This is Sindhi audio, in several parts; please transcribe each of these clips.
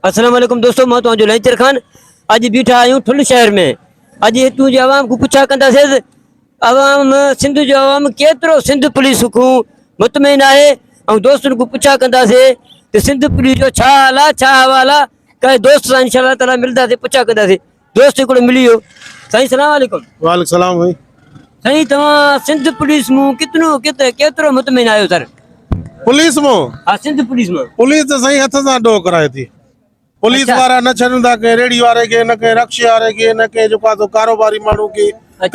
السلام عليڪم دوستو مان توهان جو لئنچر خان اڄ بيٺا آهيون ٺل شهر ۾ اڄ هتون جي عوام کان پڇا ڪنداسين عوام سنڌ جو عوام ڪيترو سنڌ پوليس کان مطمئن آهي ۽ دوستن کان پڇا ڪنداسين ته سنڌ پوليس جو ڇا حال آهي ڇا احوال آهي ڪنهن دوست سان انشاء الله تعالي ملنداسين پڇا ڪنداسين دوست هڪڙو ملي ويو سائين سلام عليڪم وعليڪم سلام سائين. سائين توهان سنڌ پوليس مون ڪتنو ڪيترو مطمئن آهيو سر؟ پوليس مون؟ ها سنڌ پوليس مان. پوليس ته سائين هٿ سان ڏوهه ڪرائي ٿي. پوليس وارا نه ڇڏن ٿا ڪنهن ريڙهي واري کي نه ڪنهن رڪشي واري کي نه ڪنهن جيڪو آهي سو ڪاروباري ماڻهو کي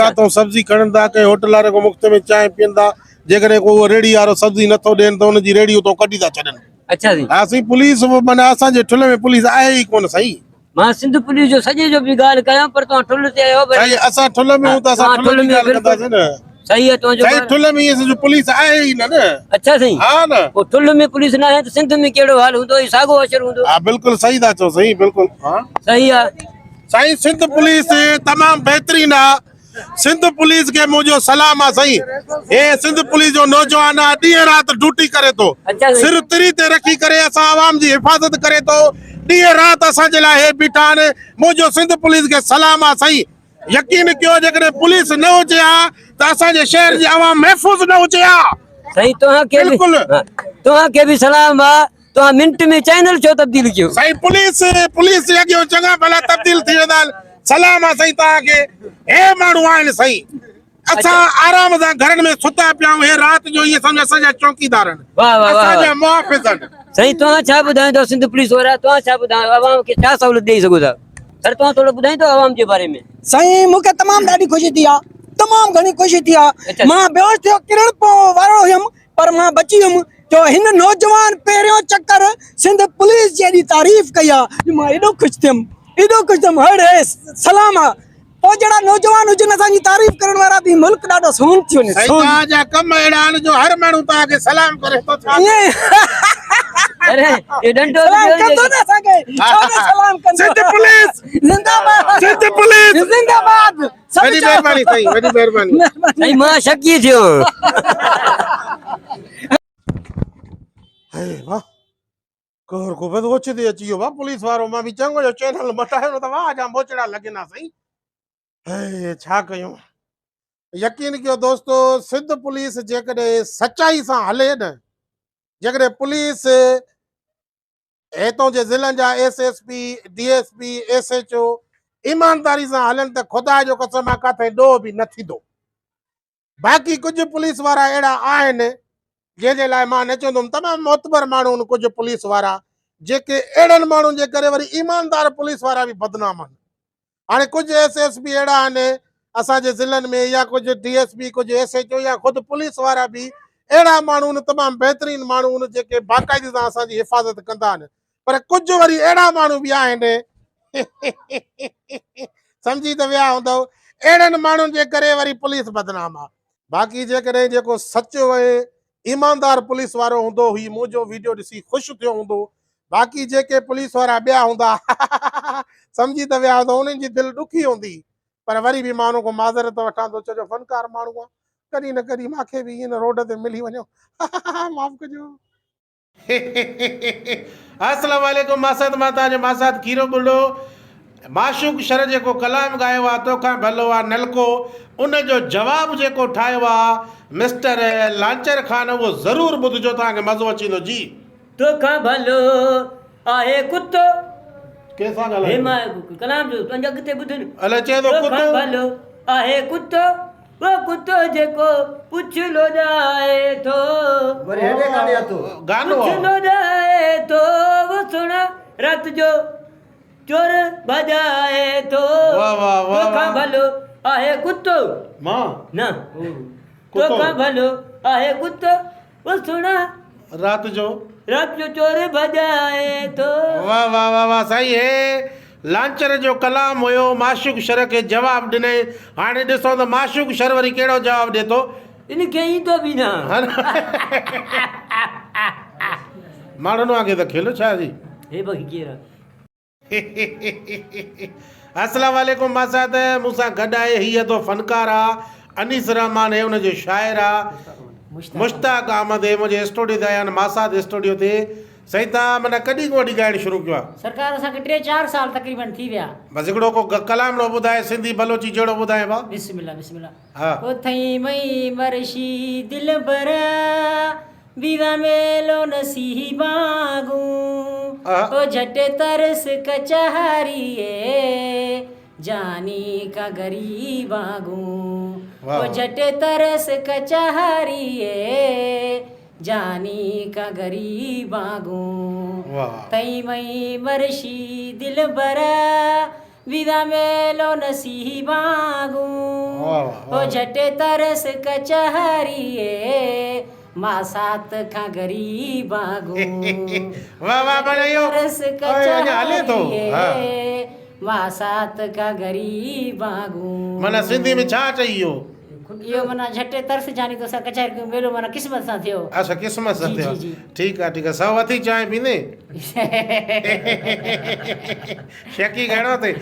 ڪاتون سبزي کڻن ٿا ڪنهن هوٽل واري کان مفت ۾ چانهه پيئن ٿا جيڪڏهن ڪو اهو ريڙهي وارو سبزي نٿو ڏين ته ان جي ريڙهي اتان ڪڍي ٿا ڇڏن. اڇا سائين. ها سائين پوليس معنيٰ اسان جي ٺل ۾ پوليس آهي ئي ڪونه سائين. مان سنڌ پوليس جو سڄي جو به ڳالهه ڪيان پر توهان ٺل تي آيو سائين اسان ٺل ۾ آهيون ته اسان ٺل جي ڳالهه ڪنداسين نه. صحيح آهي توهان جو سائين ٺل ۾ ائين سمجهو پوليس آهي ئي نه نه. اڇا سائين ها نه. پوء ٺل ۾ پوليس نه آهي ته سنڌ ۾ ڪهڙو حال هوندو هي ساڳو حشر هوندو. ها بلڪل صحيح ٿا چئو سائين بلڪل ها. صحيح آهي. سائين سنڌ پوليس تمام بهترين آ سنڌ پوليس کي منهنجو سلام آ سائين هي سنڌ پوليس جو نوجوان آ ڏينهن رات ڊوٽي ڪري ٿو سر تري تي رکي ڪري اسان عوام جي حفاظت ڪري ٿو ڏينهن رات اسان جي لاء هي بيٺا آهن منهنجو سنڌ پوليس کي سلام آ سائين يقين ڪيو جيڪڏهن پوليس نه هجي ها ته اسان جي شهر جي عوام محفوظ نه هجي ها. سائين توهان کي به توهان کي به سلام آ توهان منٽ ۾ چينل ڇو تبديل ڪيو. سائين پوليس پوليس جي اڳيون چڱا ڀلا تبديل ٿي ويندا آهن سلام آ سائين توهان کي هي ماڻهو آهن سائين اسان آرام سان گهرن ۾ ستا پيا آهيون هي رات جو ائين سمجهه اسان جا چوڪيدار آهن اسان جا محافظ آهن. سائين توهان ڇا ٻڌائيندو سنڌ پوليس وارا توهان ڇا ٻڌايو عوام کي ڇا سهولت ڏئي سگهو ٿا سر توهان ٿورو ٻڌائيندو عوام جي باري ۾. سائين مون کي تمام ڏاڍي خوشي ٿي آ تمام گهڻي خوشي ٿي آ مان بيهوش ٿيو ڪرڻ وارو هيم پر مان بچي ويم جو هن نوجوان پهريون چڪر سنڌ پوليس جي ايڏي تعريف ڪئي آ جو مان ايڏو خوش ٿيم ايڏو خوش ٿيم هڙ هي سلام آ پوء جهڙا نوجوان هجن اسان جي تعريف ڪرڻ وارا به ملڪ ڏاڍو سون ٿي وڃي سائين توهان جا ڪم اهڙا آهن جو هر ماڻهو توهان کي سلام ڪري ٿو ڇا سلام ڪندو نه اسان کي ڇو نه سلام ڪندو سنڌ پوليس زنده باد سنڌ پوليس زنده باد وڏي مهرباني سائين وڏي مهرباني. سائين مان شڪي ٿيو. هي واه ڪور کو بس اوچتي اچي ويو واه پوليس وارو مان به چڱو جو چينل مٽايو نه ته واه جا موچڙا لڳن ها سائين هي ڇا ڪيون يقين ڪيو دوستو سنڌ پوليس جيڪڏهن سچائي سان هلي نه جيڪڏهن پوليس هتون جي ضلعن جا S S P, D S P, S H O ايمانداري سان هلن ته خدا جو قسم آ ڪاٿي ڏوهه به نه ٿيندو. باقي ڪجهه پوليس وارا اهڙا آهن جنهن جي لاء مان نه چوندم تمام معتبر ماڻهو آهن ڪجهه پوليس وارا جيڪي اهڙن ماڻهن جي ڪري وري ايماندار پوليس وارا به بدنام آهن. هاڻي ڪجهه ايس ايس پي اهڙا آهن اسان جي ضلعن ۾ يا ڪجهه ڊي ايس پي ڪجهه ايس ايڇ او يا خود پوليس وارا به اهڙا ماڻهو آهن تمام بهترين ماڻهو آهن جيڪي باقاعدي سان اسان جي حفاظت ڪندا آهن پر ڪجهه وري اهڙا ماڻهو به آهن سمجهي ته ويا هوندؤ اهڙن ماڻهن جي ڪري وري پوليس بدنام آهي باقي جيڪڏهن جيڪو سچو ۽ ايماندار پوليس وارو هوندو هي منهنجو ويڊيو ڏسي خوش ٿيو هوندو باقي جيڪي پوليس وارا ٻيا هوندا سمجهي ته ويا هوندا انهن جي دل ڏکي هوندي پر وري به مان انهن کان معذرت وٺان ٿو ڇو جو فنڪار ماڻهو آهيان ڪڏهن نه ڪڏهن مان کي به ائين روڊ تي ملي وڃو معاف ڪجو. السلام عليڪم ماسات مان توهان جو ماسات کيرو ٻرڙو معشوق شر جيڪو ڪلام ڳايو آ توکان ڀلو آ نلڪو ان جو جواب جيڪو ٺاهيو آ مسٽر لانچر خان اهو ضرور ٻڌجو توهان کي مزو اچي ويندو جي. توکان ڀلو آهي ڪتو. ڪنهن سان ڳالهايو. هي مان ڪلام جو اڃا اڳتي ٻڌ نه. الائي چئي ٿو ڪتو. توکان ڀلو آهي ڪتو. او ڪتو جيڪو پڇ لوڏائي ٿو. وري هيڏي ڪاڏي آتو. گانو پڇ آ. لوڏائي ٿو او سهڻا رات جو چور ڀڄائي ٿو. واه واه واه توکان واه. ڀلو آهي ڪتو. مان. نه. ڪتو. توکان ڀلو آهي ڪتو. او سهڻا. رات جو. رات جو چور ڀڄائي ٿو. واه واه واه واه سائين هي لانچر جو ڪلام هيو معشوق شر کي جواب ڏنائين هاڻي ڏسون ته معشوق شر وري ڪهڙو جواب ڏي ٿو. ان کي ايندو به نه. ماڻهن وانگي ته کل ڇا جي. هي بخي ڪير آ. السلام عليڪم ماسات مون سان گڏ آهي هي ادو فنڪار آ انيس الرحمان هي ان جو شاعر آ مشتاق احمد هي منهنجي اسٽوڊيو تي آيا آهن ماسات اسٽوڊيو تي سائين تان معنيٰ ڪڏهن کان وٺي ڳائڻ شروع ڪيو آ؟ سرڪار اسان کي ٽي چار سال تقريبن ٿي ويا. بس هڪڙو ڪو ڪلامڙو ٻڌائي سنڌي بلوچي جهڙو ٻڌائين ڀا. بسم الله بسم الله ها. اٿئي مئي مرشي دلبر ويرا ميلو نصيبان آها. او جهٽ ترس ڪچهري جاني کا غريبان گون واهه او واهه. جهٽ ترس ڪچهري جاني کا غريبان گون واهه. تئي مئي مرشي دلبر ويرا ميلو نصيبان گون واهه واهه او جهٽ ترس ڪچهري ماسات کان غريبان گون واهه واهه معنيٰ اهو ترس اڃا هلي ٿو ها ڪچهري ماسات کان غريبان گون معنيٰ سنڌي ۾ ڇا چئي اهو؟ اهو معنيٰ جهٽ ترس جاني توسان ڪچهري ڪيون ميلو معنيٰ قسمت سان ٿيو. اڇا قسمت سان جي ٿيو جي جي. ٺيڪ آ ٺيڪ آ سو اٿي چانهه پيندين؟ شڪي گهڻو اٿئي.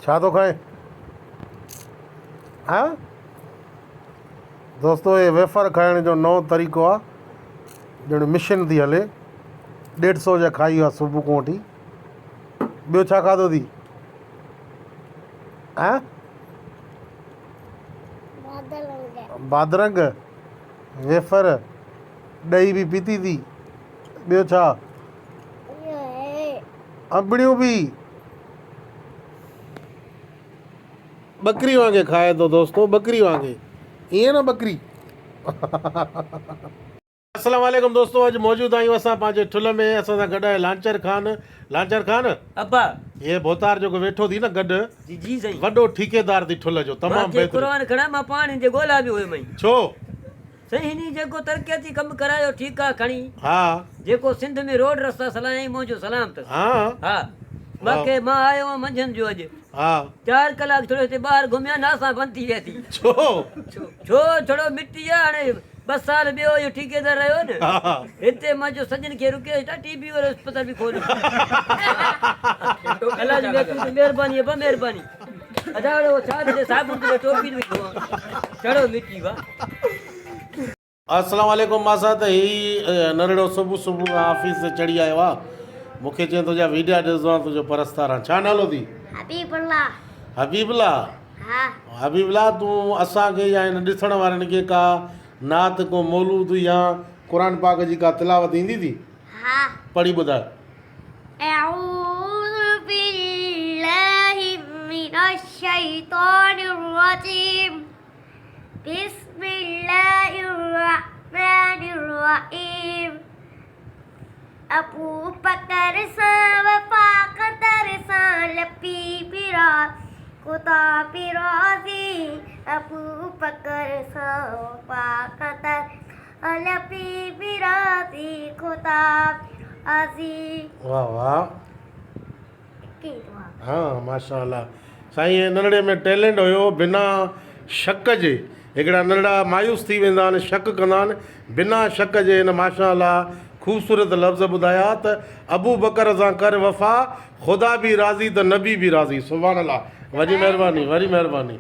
ڇا ٿو کائين؟ ها دوستو هي ويفر کائڻ جو نئون طريقو آ ڄڻ مشن ٿي هلي ڏيڍ سو جا کائي ويو آ صبح کان وٺي ٻيو ڇا کاڌو ٿي ها بادرنگ ويفر ڏهي به پيتي ٿي ٻيو ڇا انبڙيون به ٻڪري وانگي کائي ٿو دوستو ٻڪري وانگي ائين نه ٻڪري. السلام عليڪم دوستو اڄ موجود آهيون اسان پنهنجي ٺلهه ۾ اسان سان گڏ آهي لانچر خان لانچر خان ابا هي ڀوتار جيڪو ويٺو ٿي نه گڏ جي جي سائين وڏو ٺيڪيدار ٿي ٺلهه جو تمام مان کي بهترين قرآن کڻا مان پاڻ هن جي ڳولا ۾ هيم ۽ ڇو سائين هني جيڪو ترقياتي ڪم ڪرايو ٺيڪ آ کڻي ها جيڪو سنڌ ۾ روڊ رستا سلايائين منهنجو سلام تس ها ها مان کي مان آيو آهيان منجهند جو اڄ ها چار ڪلاڪ ڇڙو هتي ٻاهر گهميا ناسان بند ٿي ويا ٿي ڇو ڇو ڇڙو مٽي آ هاڻي ٻه سال ٻيو اهو ٺيڪيدار رهيو نه ها هتي مان جو سڄن کي رڪي ٿا ٽي بي وارو اسپتال به کوليو الله جي مهرباني ابا مهرباني ادا اهو ڇا ٿي صابن تي ٽوپي ٿي چڙو مٽي وا. السلام عليڪم ماسا ته هي نرڙو صبح صبح کان آفيس تي چڙهي آيو آ مون کي چئين تنهنجا ويڊيا ڏسندو آهيان تنهنجو پرستار آهيان ڇا نالو ٿي؟ حبيب الله. حبيب الله ها. حبيب الله تون اسان کي يا هن ڏسڻ وارن کي ڪا نعت ڪو مولود يا قرآن پاڪ جي ڪا تلاوت ايندي ٿي؟ ها. پڙهي ٻڌاء. اعوذ بالله من الشيطان الرجيم بسم الله الرحمن الرحيم ابو بڪر سان وفا ڪندڙ سان لپي پيرا خدا به راضي ابو بڪر سان وفا ڪندڙ لپي پيرا خدا به راضي. واه واه ها ماشاء الله سائين هي ننڍڙي ۾ ٽيلنٽ هيو بنا شڪ جي هڪڙا ننڍڙا مايوس ٿي ويندا آهن شڪ ڪندا آهن بنا شڪ جي هن ماشاء الله خوبصورت لفظ ٻڌايا ته ابو بڪر سان ڪر وفا خدا به راضي ته نبي به راضي سبحان الله وڏي مهرباني وڏي مهرباني.